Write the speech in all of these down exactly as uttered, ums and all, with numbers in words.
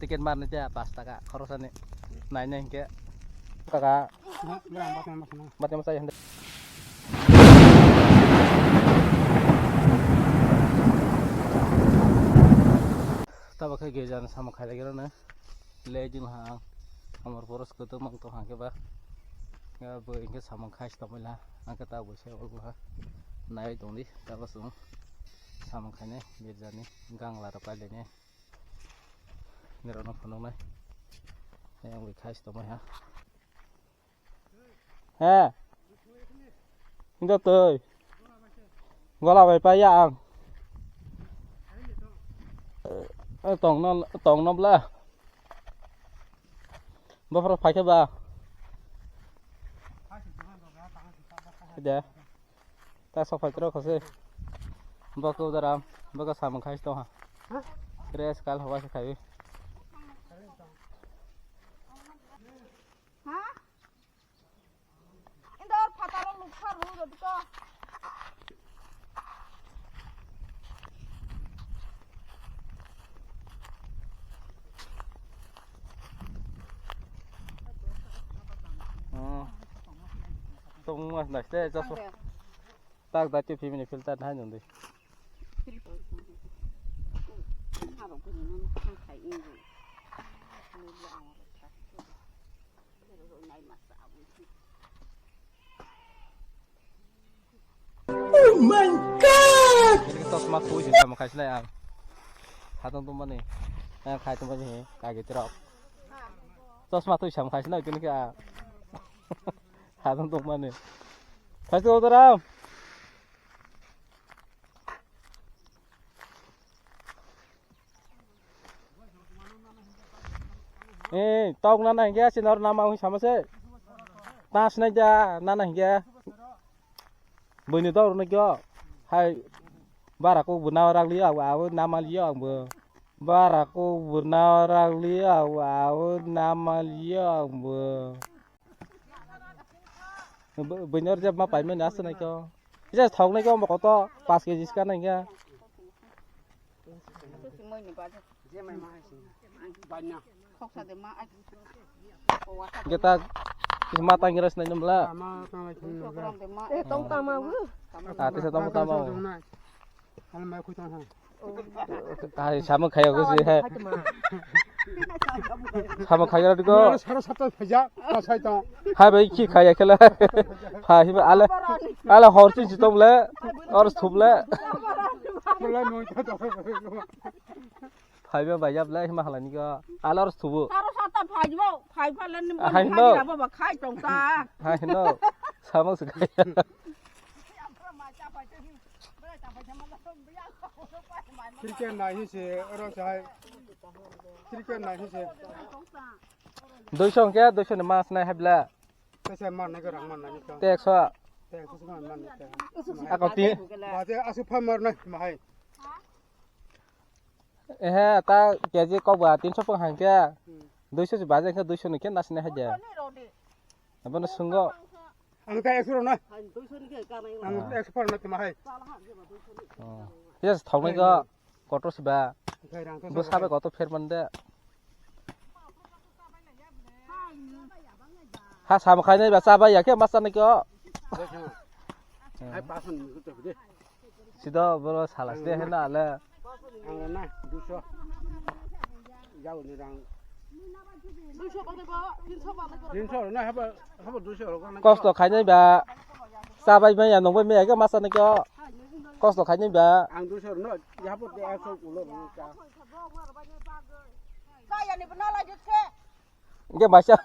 Ticket marni te pas taka khorosani. Naina hinkhe. Kaka. Bati masa yang. Tabakhe gejan sama khailai gero na. Le jing ha ang. Amor poros kutu mang to hangke ba. Ya bo ingke samang khai sto mela. Angke ta bo se ol ha. Nai tong di ta bo sung. Samang khai ne birjani gang la rok kai le ne. Nero no phunuk nai. Yang wi khai sto mai ha. He. Hinda tui. Gola bai pa ya ang. Eh, tong no, tong no bla. Bafra phai khe ba. De. Ta sok phai tro khose. Bako daram, bako samung khai to ha. Tres kal hawa se khai. Ha? Inda or phataro lukha ru rodi ko. Oh. Tong mas nas te, just. Tang de. Tak da chu phimini filter hai nung di. Oh my God! Ini chosma thui sing sama khai sinai ang. Hatong tong mani. Ang khai tong mani he, kage trok. Chosma thui sama khai sinai kini ka. Hatong tong mani. Khai tong ram. Eh, tok nana hingke, sinor nama hui sama se. Tas nai ja, nana hingke. Buini tok rwna kyo. Hai, bara kok buna rak liyo, awo, awo nama liyo, ang bo. Bara kok buna rak liyo, awo, awo nama liyo, ang bo. Bo-, buini or jeb ma paimani aswk nai kyo. Kisa thok nai kyo, mo koto, pas keji ska nai kya. Geta, kisa ma tang ras nai nung bla. Eh, tong tama wu. Ah, tisa tong tama wu. Hai, samung khaya ko si, hai. Samung khaya ko. Sara sata phaja, ta sai tong. Hai, bai, ki khaya khala. Phai, hiba, ale, ale, hor chin si tong le, or thup le. Phai, ba, bai, yap le, hima hala ni ko. Ale, or thubu. Sara sata phai bo, phai pha le ni. Hai, no. Ba khai tong ta. Hai, no. Samung si khaya. Cricket nai hi se, oro se hai. Cricket nai hi se. Duiso hwnkhe, duiso ni mas nai hai bla. Kaisa mar nai ko, rang mar nai ko. Te ekso. Te ekso se mar, mar nai ko. Ako tin. Baje asu pha mar nai, ma hai. Ehe, ta keji kok ba tinso pung hang khe. Hmm. Duiso se baje khe duiso ni khe nasne haja. Abono sungo. Ang ta ekso rw na. Ang ekso par na tuma hai. Oh. Yes, thok nai ko kotor se ba. Khai rang to. Bo sa ba kotor pher man de. Ha, sam khai nai ba cha ba ya khe ma cha nai ko. Hai pasan ni ko de. Sida boro salas de hena ale. Ang na duiso. Jao ni rang. Duiso ba, tinso ba. Tinso na haba, haba duiso ro na. Kosto khainai ba. Chabai maya nongbai maya ke masa nai ko. Kosto khainai ba. Ang duiso no, ya bo de ekso ulo ro cha. Kaya ni bana la jut ke. Hingke maisa.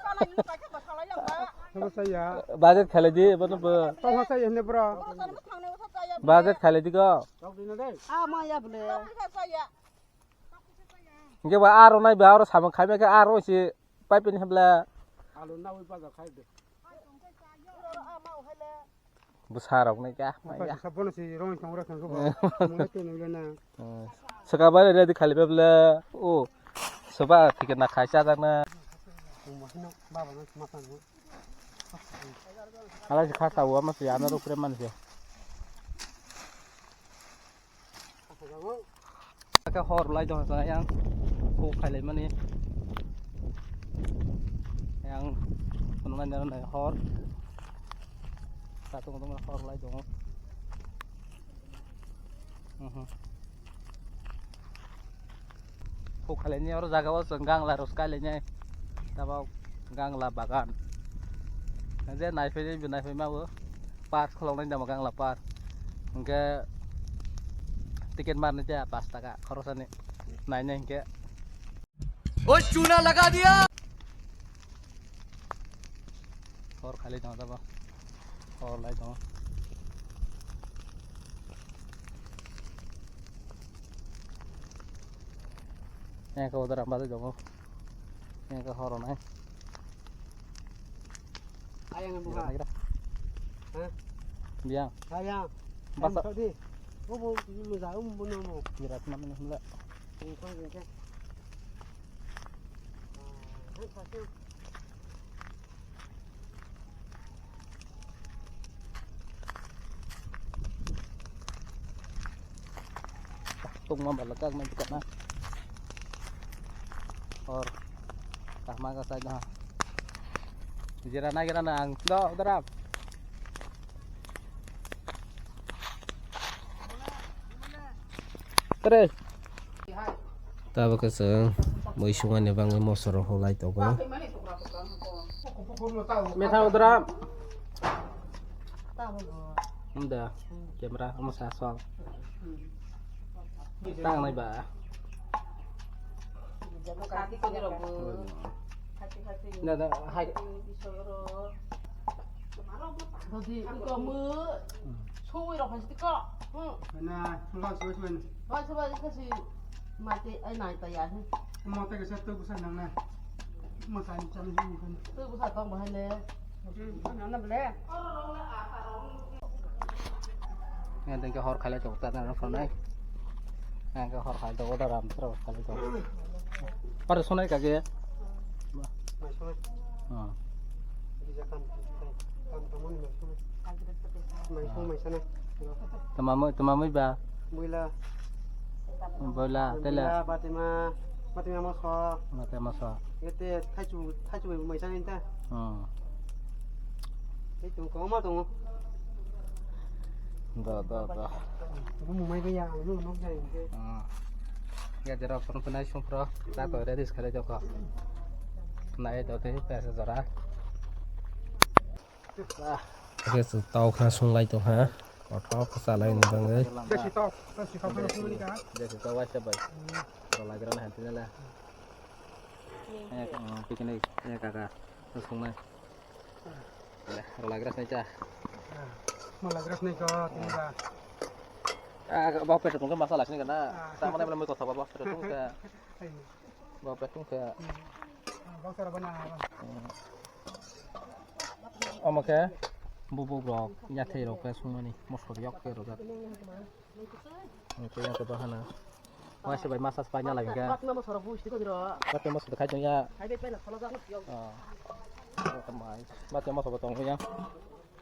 Sama saya. Budget khalai di, bono bo. Tongma saya hini bro. Budget khalai di ko. Ah, ma ya bole. Hingke ba aro nai ba aro samung khaima khe aro si pipe ni hemla. Alu na ui baja khai de. Bwsa rok nai kha, mai ya. Apa sabo no si rong tong ra kan ko. Mula tu nang na. Hmm. Saka ba ready khali bebla. O. Soba ticket na khai cha na. Baba no ma kan. Ala si kha ta wa ma si ana ro kre man si. Ake hor lai dong sa yang. Ko khai lai mani. Ang phunuknai nai hor. Satung tungma hor lai tongo. Mhm. Huk khailani oro jaga o chwng gangla rwskai lainai. Tabok gangla bagan. Je naiphai naiphai ma bo park khuloknai dama gangla park. Hwnkhe ticket marnai tei pash taka khoroksa ni nainai hwnkhe. O chuna laga diya. Hor khailai tongo tabok. Hor lai tongo. Yang ke order amba tongo. Yang ke hor nai. Ayang buka. Naikra. Hah? Biang. Ayang. Basa. Tadi. Oh, bu, bu, bu, bu, bu, bu, bu. Birat mana ni hula. Ini kau ni ke. Ah, ini pasti. Tungma bala kak mai tukana. Or kahma ka sai dah. Jira na gira na ang do dara. Tabok khe chwng mui sungmani bagwi mosoro hulai tongo. Methang udra. Hamda. Camera omo sa song. Tang nai ba. Dada hai. Dodi iko mu suwi rok hai tiko. Hmm. Na, los los men. Ba sa ba kasi mate ai nai ta ya. Mate ka sa tu busa nang na. Mo sa ni cham ni kan. Tu busa tong ba hai le. Hmm, na na ble. Yang tengke hor khalai tok ta na phone nai. Yang ke hor khalai tok da ram tro khalai tok. Par sonai ka ge. Mai sonai. Ah. Bisa kam, kam kamu ni mai sonai. Mai sonai mai sana. Tamamui tamamui ba. Buila. Buila tela. Buila, Fatima, Fatima moso. Fatima moso. Gete thachu thachu mai sana inta. Hmm. Tei tung koma tongo. Da, da, da. Abo mumai bai ya, ano nok jai hwnkhe. Ah. Ya, jera phone phone ai songphro, ta to ready khalai jokho. Nai to tei pesa jora. Ah. Oke, so tau kha sunglai to ha. Kothok khalai ni bangwi. Besi tau, besi tau kha sungmani ka. Besi tau waisa bai. Rola gira na hanti nala. Eh, picnic, eh, kaka. Sungnai. Rola gira snai cha. Rola gira snai ko, tini ba. Ah, bau petrol tungkha masa lasni kana. Sama nai belum kota bau petrol tungkha. Bau petrol tungkha. Bau sara bana. Omo khe bubuk rok yathai rok khe sungmani mosor yok khe rojak. Oke yang kebahana. Wah sebai masa sepai nyala gengka. Bat nama soro bus tiko diro. Bat nama soro khai jongya. Hai bet pai na solo jang tio. Oh. Bat nama soro tong ya.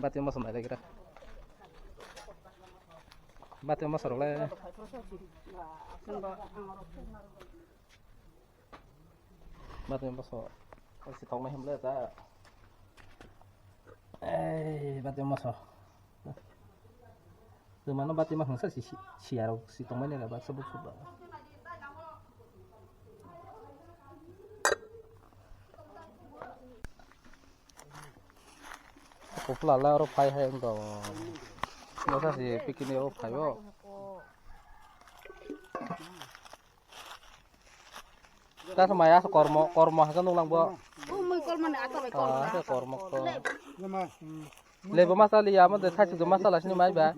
Bat nama soro lai kira. Bat nama soro le. Bat nama soro. Si tong na himle ta. Eh, bat nama soro. Twmano bati ma hwnsa si, si, siyarok si tongmani le baksa buksu ba. Kopla la oro phai hai wngkha o. Masa si picnic o phai o. Kaisa maya kormo, kormo hake nuklang bo. Umui kormo ni ato bai kormo. Ah, kormo ko. Lebo masa liya mo de thachu do masa lasini mai ba.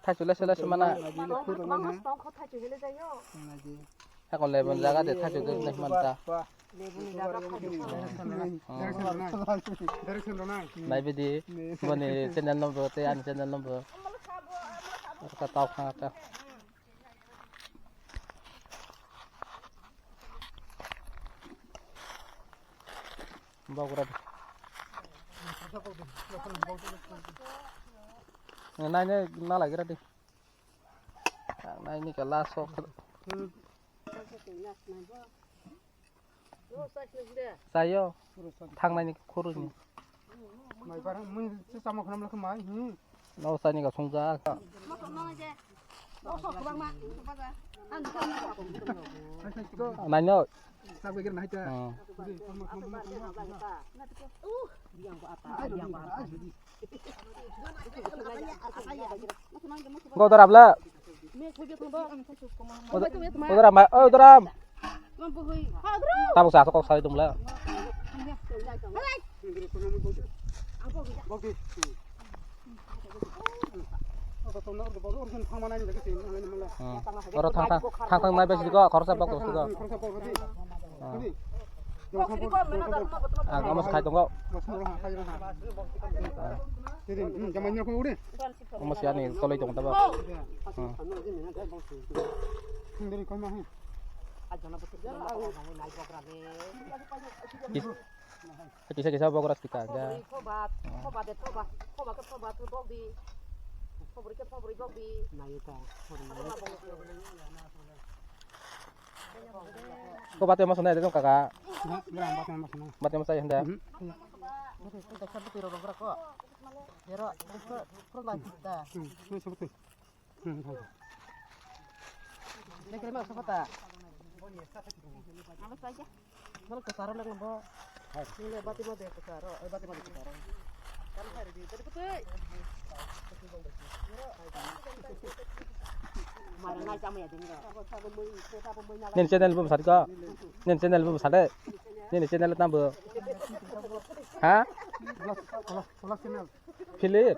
Thachu le sele semana. Thachu hele jayo. Ako lebo jaga de thachu do ne manta. Lebo ni jaga thachu. Mai bidi boni channel number te ani channel number. Ka tau khang ka. Bagra. Nai nai na lagira de. Nai ni kala sok. Hmm. Chayo. Thangnaini khuruni. Mai bar mun se chama khonam lakha mai. Hmm. No sani ga songja. Naino. Sak beger nai ta. Hmm. Go dorab la. Udaram, oi, udaram. Tabuk sa kok sai dum la. Hmm. Oro thang thang, thang thang nai besi ko, khoroksa bok besi ko. Ah, amo se khai tongo. Ah. Omo siya ni toloi tongo tabo. Hmm. Kis-, kisa kisa bokra sika ga. Ko bate mas na dong kaka. Bate mas ay handa. Nini channel bo bwsadi ko? Nini channel bo bwsadi? Nini channel tamo? Ha? Philip?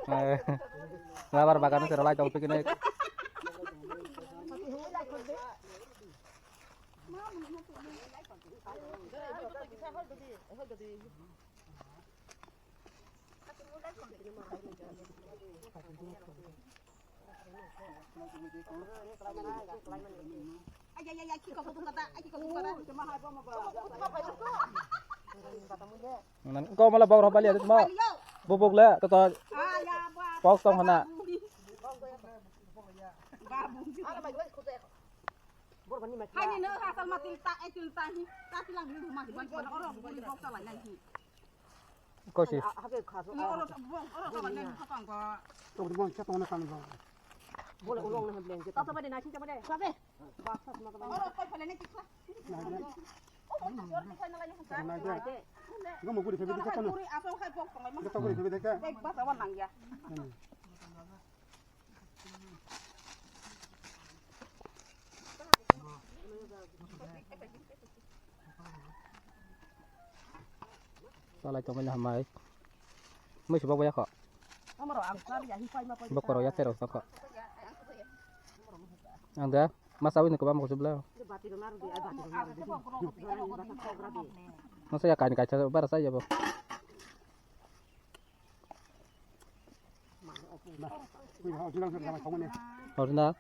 Eh, labar bagano sero lai tong picnic. Ko mala bok rok bali adit ma. Bubuk le to to. Pok tong hana. Haini no ha sal ma til ta, e til ta hi. Ta tilang hi ma hi ban ban oro bok chalai nai hi. Kosi. Ni oro bok oro chalai nai hi khatang ko. To bong chatong na kan bong. Bole ulong na blen. Ta ta bade na chin ta bade. Sabe. Oro koi phale nai tikha. Nai de. Go mo guri phebe dikha kono. Guri aso khai bok tongai ma. Go to guri phebe dikha. Ek basa wan nang ya. Salai tongmani hamai. Mui subak boya kho. Bokoro ya tero sokho. Ang da masa wini ko bam ko subla. Masa ya kain kaisa bara sai jabo. Original.